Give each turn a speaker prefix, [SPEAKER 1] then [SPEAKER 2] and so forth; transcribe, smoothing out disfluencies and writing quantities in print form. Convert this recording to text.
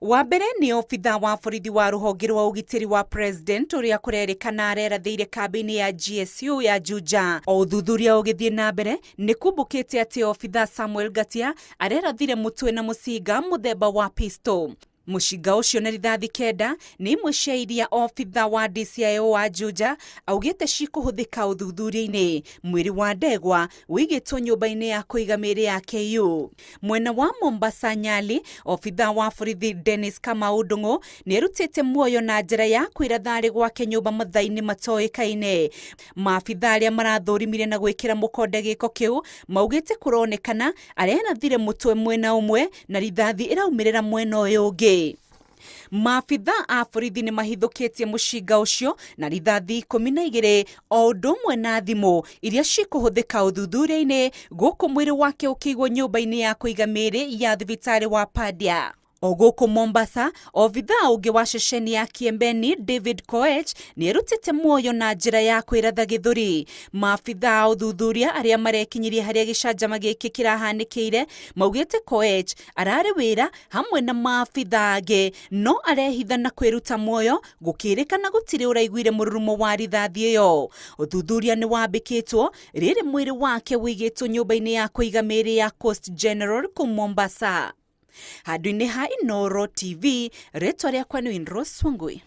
[SPEAKER 1] Wa mbere nĩ obitha wa borithi wa rũhonge rwa ũgitĩri wa president ũrĩa kũrerĩkana arerathĩire kambĩ-inĩ ya GSU ya Juja. O ũthuthuria ũgĩthiĩ na mbere nĩ kumbũkĩte atĩ obitha Samuel Ngatia arerathire mũtwe na mũcinga mũthemba wa pistol. Mũcinga ũcio na rithathi kenda nĩ imwe cia iria obitha wa DCIO wa Juja augĩte cikũhũthĩka ũthuthuria-inĩ. Mwĩrĩ wa Ndegwa ũigĩtwo nyũmba-inĩ ya kũiga mĩĩrĩ ya KU. Mwena wa Mombasa Nyali, obitha wa borithi Dennis Kamau Ndung'u nĩerutĩte muoyo na njĩra ya kwĩratha arĩ gwake nyũmba mathaa-inĩ matoĩkaine. Maabitha arĩa marathũrimire na gwĩkĩra mũkonde gĩko kĩu maugĩte kũronekana arerathire mũtwe mwena ũmwe na rithathi ĩraumĩrĩra mwena ũyũ ũngĩ. Maabitha a borithi nĩ mahithũkĩtie mũcinga ũcio na rithathi 12 o ũndũ ũmwe na thimũ iria cikũhũthĩka ũthuthuria-inĩ gũkũ mwĩrĩ wake ũkĩigwo nyũmba-inĩ ya kũiga mĩĩrĩ ya thibitarĩ wa Padia. O gũkũ Mombasa, obithaa ũngĩ wa ceceni ya Kiembeni David Koech nĩerutĩte muoyo na njĩra ya kwĩratha gĩthũri. Maabitha a ũthuthuria arĩa marekinyirie harĩa gĩcanjama gĩkĩ kĩrahanĩkĩire maugĩte Koech ararĩ wĩra hamwe na maabitha angĩ no arehitha na kwĩruta muoyo gũkĩrĩkana gũtirĩ ũraiguire mũrurumo wa rithathi ĩyo. Ũthuthuria nĩ wambĩkĩtwo rĩrĩ mwĩrĩ wake ũigĩtwo nyũmba-inĩ ya kũiga mĩĩrĩ ya Coast General kũu Mombasa. Handũ-inĩ ha Inooro TV, rĩtwa rĩakwa nĩ Winrose Wangui.